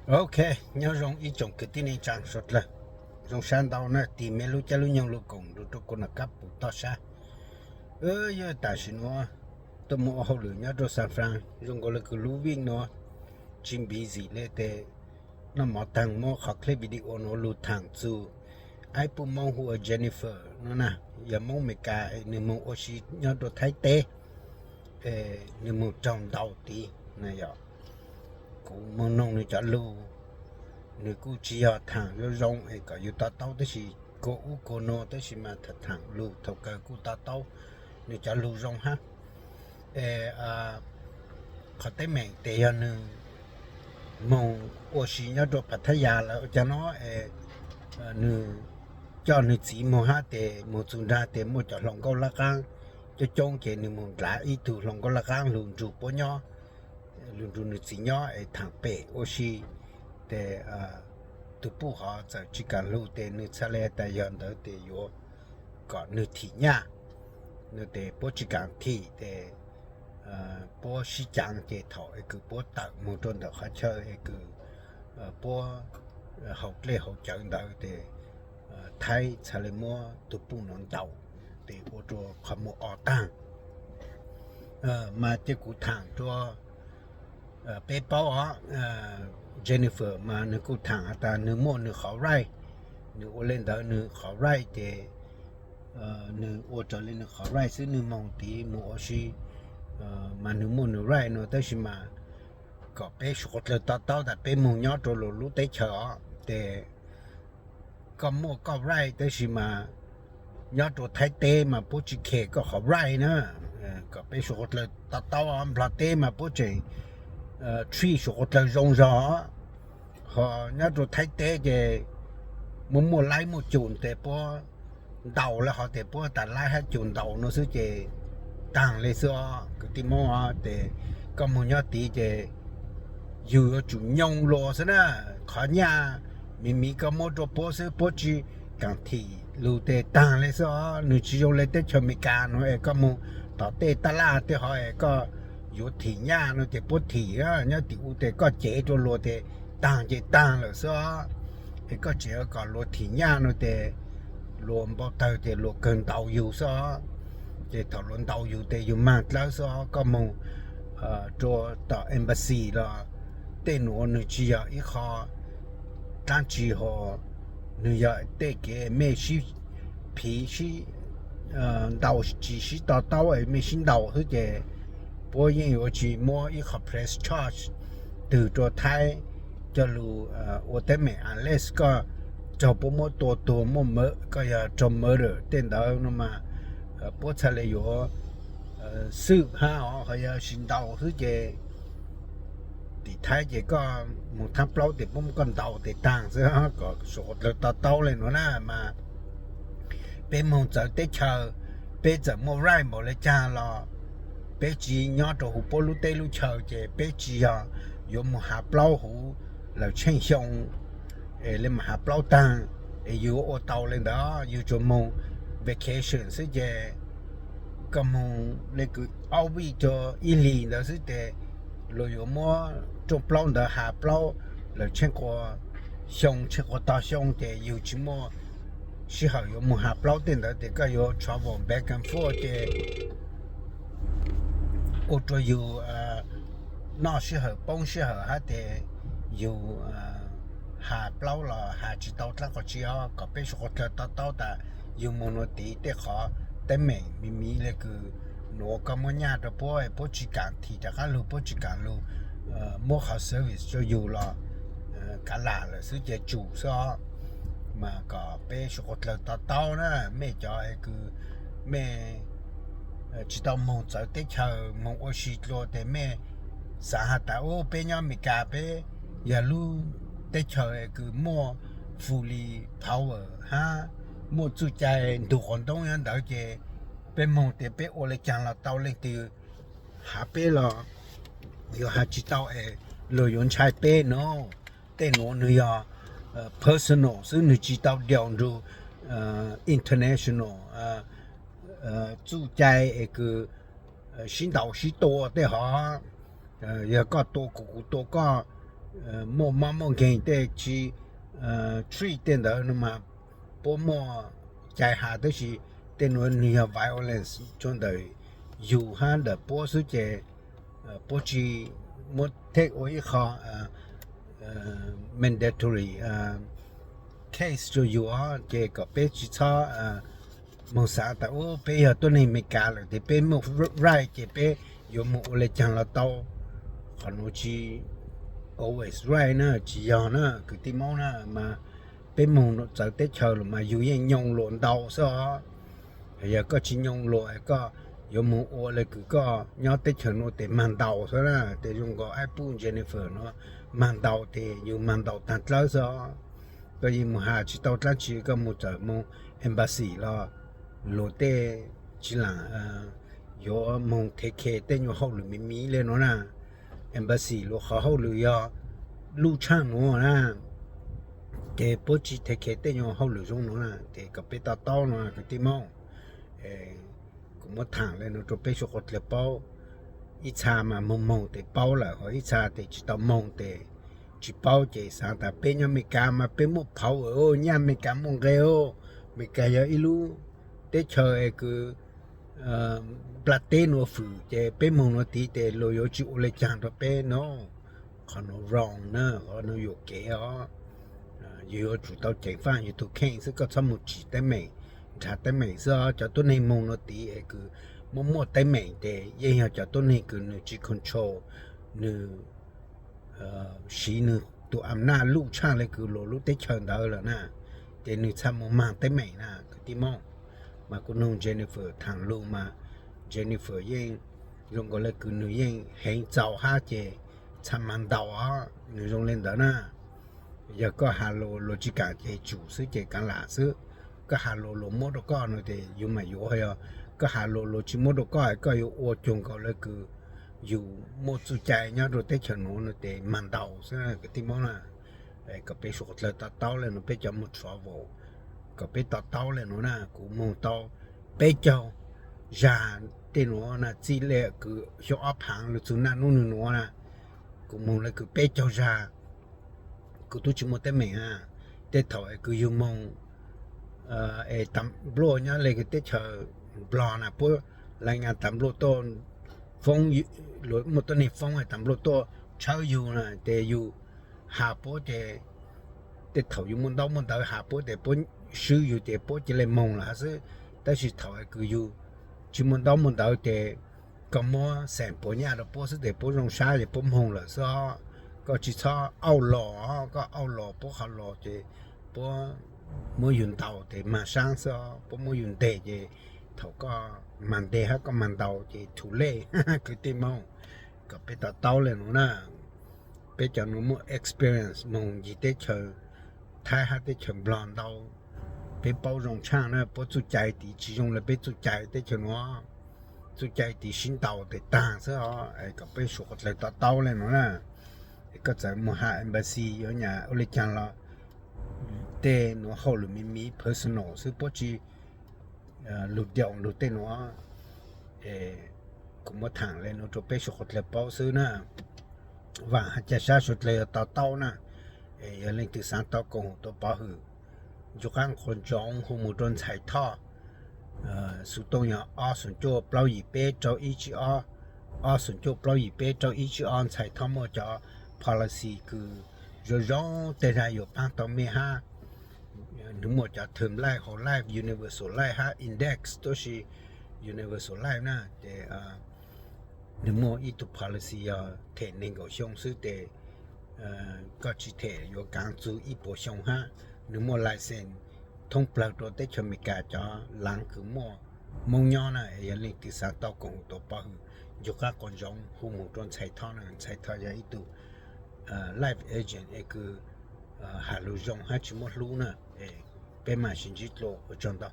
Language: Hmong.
Ok, nyob zoo ib tsoom kwv tij neej tsaa suav dlawg. Zoo sab ntau na, tig mej lub caij lub nyoog lug koom nrug rua kuv nam kab pum toj sab. Wb yog tam sim nuav tuaj moog ua hauj lwm nyob rua San Fran, zoo nkaus le kws lub vij nuav tsi npiv zim le tes noj mov taag muab qhov clip video nuav lug thaam txug ib puj Moob hu ua Jennifer nuav na, yog Moob Amelikas es nwg moog ua si nyob rua Thaib teb, es nwg moog raug ntaus tid na yog. Kuv moog noog nwg cov lug, nwg kuj tsi yog thaam zoo zoo es kom yug to taub tab sis kua ub kua nuav tab sis mas thaam lug thaum kawg kuj to taub nwg cov lug zoo hab. Es qhov teeb meem tes yog nwg moog ua si nyob rua Pattaya lawm ua caag nuav es nwg coj nwg txiv moog hab tes moog txug nraag tes muaj cov hluas nkauj laj qaab coob coob ces nwg moog dlaav ib tug hluas nkauj laj qaab lug nrug puab nyob, lug nrug nwg txiv nyob es thaam pem ua si tes tug puj hov txawm tsi kaam lug tes nwg txhaj le tas yog ntawd tes yuav kom nwg thim nyaj no tes puab tsi kaam thim tes puab sib caav ces thaum es kws puab tawm moog rua ntawm qhov chaw es kws puab haus dlej haus cawv ntawd tes Thaib txhaj le muab tug puj nuav ntaus tes ua rua qhov muag o taag. Mas cia kuv thaam rua peb paub os, Jennifer mas nwg kuj thaam has tas nwg muaj nwg qhov right, nwg ua le ntawd nwg qhov right ces nwg ua raws le nwg qhov right xwb, nwg moog tid moog ua si mas nwg muaj nwg right no tab sis mas kom peb suav dlawg to taub tas peb moog nyob rua luas lub teb chaws os tes koj muaj koj right tab sis mas nyob rua Thaib teb mas puab tsi khes koj qhov right na. Kom peb suav dlawg to taub, Nplog teb mas puab tseem treat suav dlawg zoo zog, ho nyob rua Thaib teb ces muaj muaj laib muaj cum tes puab ntaus le hov tes puab tas laib hab cum ntaus no xwb ces taag le xwb os kwv tij Moob os. Tes koj moog nyob tid ces yug yuav tsum nyoo lug xwb na, qhov nyaj miv miv koj muab rua puab xwb, puab tsi kaam thim lug tes taag le xwb os. Nwg tsi zoo le teb chaws Amelikas nuav es koj moog tom tej taj laj tej hov es koj yuav thim nyaj no tes puab thim, nyob tim u tes koj cev rua luas tes taag ces taag lawm xwb os. Es koj tseem yuav kom luas thim nyaj no tes luas npau tawg tes luas kawg ntaus yug xwb os. Ces thaum luas ntaus yug tes yug maag dlawb xwb os. Koj moog rua tom embassy los tej nuav nwg tsi yog ib qho dlaab tsi ho, nwg yog tej kev mej sib phiv sib ntaus tsis sib to taub es mej sib ntaus xwb ces puab yeej yuav tsi muab ib qho press charge twg rua Thaib coj lug ua teeb meem unless koj raug puab muab tua tuag muaj, koj yog raug murder tej ntawd no mas puab txhaj le yuav xwb hab os. Ho yog sis ntaus xwb ces tim Thaib ces koj moog thaab plaub tes puab muab koj ntaus tes taag xwb. Kom suav dlawg to taub le nuav na mas peb moog txawv teb chaws, peb txawm muaj right npaum le caag los peb tsi nyob rua huv puab lub teb lub chaws ces peb tsi yog yuav moog has plaub huv lawm tsheej xyoo es le maam has plaub taag es yug ua tau le ntawd. Yug tsuas moog vacation xwb ces koj moog le kws ob vij rua ib hlis ntawd xwb tes luas yuav muab rooj plaub ntawd has plaub lawm tsheej qhua xyoo tsheej qhua tog xyoo ces yug tsi muaj sij hawm yuav moog has plaub tej ntawd tes koj yuav travel back and forth ces ua rua yug noj sij hawm poob sij hawm hab tes yug has plaub los has tsi tau dlaab qhov tsi os. Kom peb suav dlawg to taub tas yug moog nuav tid tej qhov teeb meem miv miv le kws nuav koj muab nyaj rua puab, puab tsi kaam thim rov qaab lug, puab tsi kaam lug muab qhov service rua yug los kav lam lawm xwb ces tsum xwb os. Mas kom peb suav dlawg to taub na, mej cov es kws mej tsi tau moog txawv teb chaws moog ua si dlua tes mej xaav has tas u peb nyob Amelikas peb yog lub teb chaws es kws muaj fully power hab muaj txuj cai ntug quas ntoob nyob ntawd ces peb moog tes peb ua le caag los tau, leej twg has peb los yuav has tsi tau es luas yuav ntshai peb no. Tej nuav nwg yog personal xwb, nwg tsi tau daus nrug international txuj cai es kws sib ntaus sib tua tej hov. Yog koj tua kuv kuv tua koj muaj mob muaj nkeeg tej tsis treat tej ntawd no mas puab muaj cai has, tab sis tej nuav nwg yog violence rua ntawm yug hab ntawm puab xwb ces puab tsis muab take ua ib qho mandatory case rua yug os. Ces kom peb tsis txhob moog xaav tas ub peb yog tuab neeg Amelikas lawm ces peb muaj right ces peb yuav moog ua le caag los tau. Qhov nuav tsis always right na, tsis yog na kwv tij Moob na. Mas peb moog txawv teb chaws lawm mas yug yeej nyoo luam ntau xwb os. Yog koj tsis nyoo luam koj yuav moog ua le kws koj nyob teb chaws nuav tes mag ntaus xwb na. Tes zoo nkaus aib pub Jennifer nuav mag ntaus tes yug mag ntaus taag dlawb xwb os. Koj yeej moog has tsis tau dlaab tsi, koj moog txawm moog embassy los luag tej tsis laam yuav moog take care tej nyuas hauj lwm miv miv le nuav na. Embassy luag qhov hauj lwm yog luj tshaaj nuav na, ces puab tsis take care tej nyuas hauj lwm zoo nuav na. Ces kom peb to taub nuav kwv tij Moob, kuv muab thaam le nuav rua peb suav qhuav dlawg paub. Ib txha mas moog moog tes paub lawm, ho ib txha tes tsis tau moog tes tsis paub. Ces xaav tas peb nyob Amelikas mas peb muaj power, nyaj Amelikas muaj nqe, Amelikas yog ib lub teb chaws es kws nplaj teb nuav fwm, ces peb moog nuav tid tes luag yuav tsis ua le caag rua peb no. Qhov nuav wrong na, qhov nuav yuam kev os. Yug yuav tsum tau ceev faj yug tug kheej xwb, koj txhob moog tsim teeb meem, nrhav teeb meem xwb os. Cov tuab neeg moog nuav tid es kws muaj muaj teeb meem ces yeej yog cov tuab neeg kws nwg tsis control, nwg siv nwg tug am naj luj tshaaj le kws luag lub teb chaws ntawd lawm na, ces nwg txhaj moog mag teeb meem na kwv tij Moob. Mas kuv noog Jennifer thaam lug mas Jennifer yeej zoo nkaus le kws nwg yeej heev txaus hab ces txhaj mag ntaus os. Nwg zoo le ntawd na. Yog koj has lus luag tsis kaam ces tsum xwb ces kaav lam xwb. Koj has lus luag muab rua koj no ces yug mam yuav, yog koj has lus luag tsis muab rua koj, koj yuav ua cuag nkaus le kws yug muaj txuj cai nyob rua teb chaws nuav no ces mag ntaus xwb kwv tij Moob na. Kom peb suav qhuav dlawg to taub le nuav, peb cov moog travel, kom peb to taub le nuav na. Kuv moog tau peb caug zag tej nuav na, txij le kws xyoo ob phaav lug txug naj nub nwg nuav na, kuv moog le kws peb caug zag kuv tub tsis muaj teeb meem na. Tej thaum es kws yug moog es tas npluaj nyob le kws teb chaws Nplog na, puab laa nyas tas npluaj tuaj foob, muaj tuab neeg foob tas npluaj tuaj tshawb yug na, ces yug has puab ces tej thaum yug muaj ntaub muaj ntawv has puab ces puab swb yug ces puab cia le moog lawm hab xwb. Tab sis thaum kws yug tsis muaj ntaub muaj ntawv ces koj muab xeem puas nyaj rau puab xwb ces puab zoo sab ces puab moog lawm xwb os. Koj tsis txhob auj los, koj auj los puab qhov los ces puab muab yug ntaus ces mag saab xwb os. Puab muab yug nteg ces thaum koj mag nteg hab koj mag ntaus ces too late kwv tij Moob. Kom peb to taub le nuav na. Peb cov nuav muaj experience moog ncig teb chaws Thaib hab teb chaws Nplog ntau. Peb paub zoo tshaaj na, puab txuj cai tid tsis zoo le peb txuj cai teb chaws nuav. Txuj cai tid sib ntaus tes taag xwb os. Kom peb suav qhuav dlawg to taub le nuav na. Koj txawm moog has embassy yuav nyam ua le caag los tej nuav hauj lwm miv miv personal xwb, puab tsis lug doos lug tej nuav. Kuv muab thaam le nuav rua peb suav qhuav dlawg paub xwb na. Vaam has ca sab suav dlawg yuav to taub na. Yog leej twg xaav tau koom haum tau pov hwm, ncu qaab quas ntsoov hu moog rua Ntxhais Thoj. Xuv tooj yog ob xoom cuaj plaub yim peb rau ib tsib ob, ob xoom cuaj plaub yim peb rau ib tsib ob. Ntxhais Thoj muaj cov policy kws zoo zoo, tej zag yuav paab tau mej hab. Nwg muaj cov term life, whole life, universal life hab index, tuab si universal life na. Ces nwg muaj ib tug policy yog them neeg nkaum xyoo xwb ces koj tsis them yuav kaav txug ib puas xyoo hab. Nwg muaj license thoob plawg rua teb chaws Amelikas cov laav kws muaj Moob nyob na. Yog leej twg xaav tau koom haum tau pov hwm, ncu qaab quas ntsoov hu moog rua Ntxhais Thoj na. Ntxhais Thoj yog ib tug life agent es kws has lug zoo hab tsis muab hlub na. Peb mam sib ntsib dlua, ua tsaug ntau.